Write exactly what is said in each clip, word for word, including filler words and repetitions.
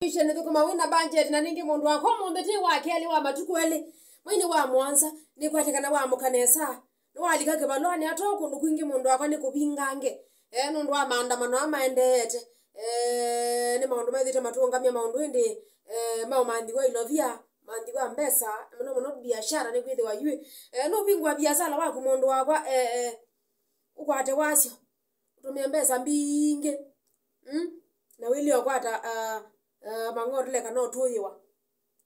Ishe nĩthũkũma wĩna budget, na nĩngĩ mũndũ wakwa, ũmũnthĩ ti wa kelĩ wa matukũ elĩ, mweinĩ wa mũonza, nĩkwatĩkana wamũka nesa. Nĩwalika kĩvalũanĩ atoo kũndũ kwingĩ, mũndũ wakwa, nĩkũvingange. Eh, nũndũ wa maandamano aa maendeete. Eh, nĩ maũndũ methĩte matũũngamya maũndũ ĩndĩ, eh, ma ũmanthi wa ilovia, manthi wa mbesa, mũno mũno biashara nĩkwĩthĩwa yu. Eh, nũvingũa biashara waku mũndũ wakwa, eh, eh, ũkwate wasyo. Ũtũmĩe mbesa mbingĩ. Mm? Na wĩlĩ ũkwata, ah, ah, mang'otole kana ũtũyĩwa.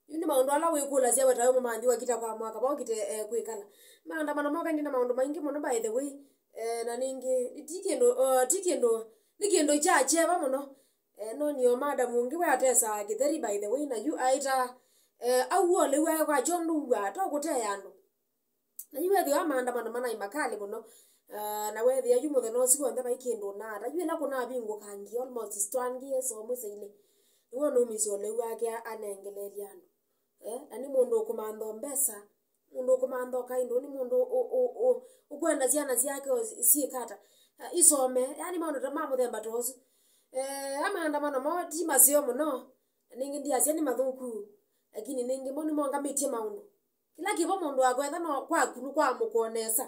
Yu nĩ maũndũ ala wĩkũlasya we tawe mũmanthi wakita kwa mwaka, vaũkite, eh, kwĩkala. Maandamano moka ndi na maũndũ maingĩ mũno, by the way. Eh, na ningĩ, ti kĩndũ, uh, ti kĩndũ, nĩ kĩndũ kya kyeva mũno. Eh, no nĩo madam ũngĩ we atesaa kĩtheri, by the way, na yu aita, eh, au oleu ae kwa kyo ndũw'a, to kũtea andũ. Na yu wethĩwa maandamano manai makali mũno, ah, na wethĩa yu mũthenya ũsu w'onthe vai kĩndũ ũnaa. Ta yu ĩla kũnavingũkangie almost stwangie so mũsyainĩ. Nĩwe nũmisye ũleu wake a-, anengeleelya andũ. Eh, na nĩ mũndũ ũkũmantha mbesa, mũndũ ũkũmantha kaindo, nĩ mũndũ ũ-, ũ-, ũ-, ũkwenda syana syake o syĩkata. Ah, isome, yani maũndũ ta ma mũthemba ta ũsu. Eh, a maandamano moo ti maseo mũno, na ningĩ ndiasya nĩ mathũku, lakini ningĩ mo nĩmongamĩtye maũndũ. Kĩla kĩvo mũndũ wakwetha no kwaku nĩ kwa mũkonesa.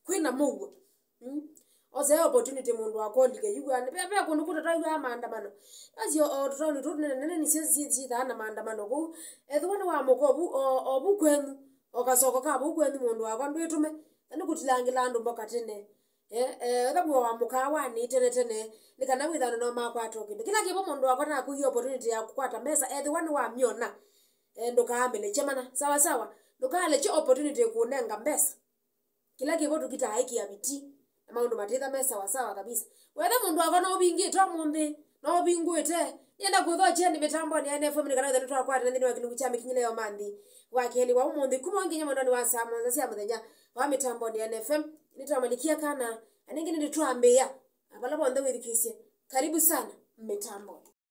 Kwĩna mũuo. Mm. Ose opportunity mũndũ wakolike yugwa. Ve, ve kũndũ kũtatwaiwa maandamano. Basi o, o tũtaoni tũtũ nene nene nĩsyo syĩthaa na maandamano kũu. Ethĩwa nĩ wa mũko ovu, o, ovu kwenyu. O kasoko ka vau kwenyu mũndũ wakwa ndwĩtũme. Na nĩ kũtilangĩla andũ mboka tene. Eh, eh, etha wĩa wa mũkaawanĩ tene tene. Nĩ kana wĩthane no makwata o kĩndũ. Kĩla kĩvo mũndũ wakwa nakũie opportunity ya kũkwata mesa. Ethĩwa nĩ wamyona. Eh, ndũkaamĩlekye mana, sawa sawa. Ndũkaalekye opportunity kũnenga mbesa. Kĩla kĩvo tũkitaa ĩkĩa viti, na maũndũ matĩtha me sawa sawa kabisa. Wethe mũndũ wakwa no ũvingĩte ũmũnthĩ, no ũvingũĩte. Nĩenda kwĩthokya nĩ mĩtambonĩ ya N F M nĩ kana wĩthane twakwatana nthĩnĩ wa kĩlungu kya mĩkinyĩle ya ũmanthi wa kelĩ wa ũmũnthĩ. Kuma o nginya mwendonĩ wa saa mũonza sya mũthenya wa mĩtambonĩ ya N F M, nĩtwamalikia kana, na ningĩ nĩtũtwambĩĩa. Na vala vonthe wĩthukĩĩsye, karibu sana mĩtambonĩ.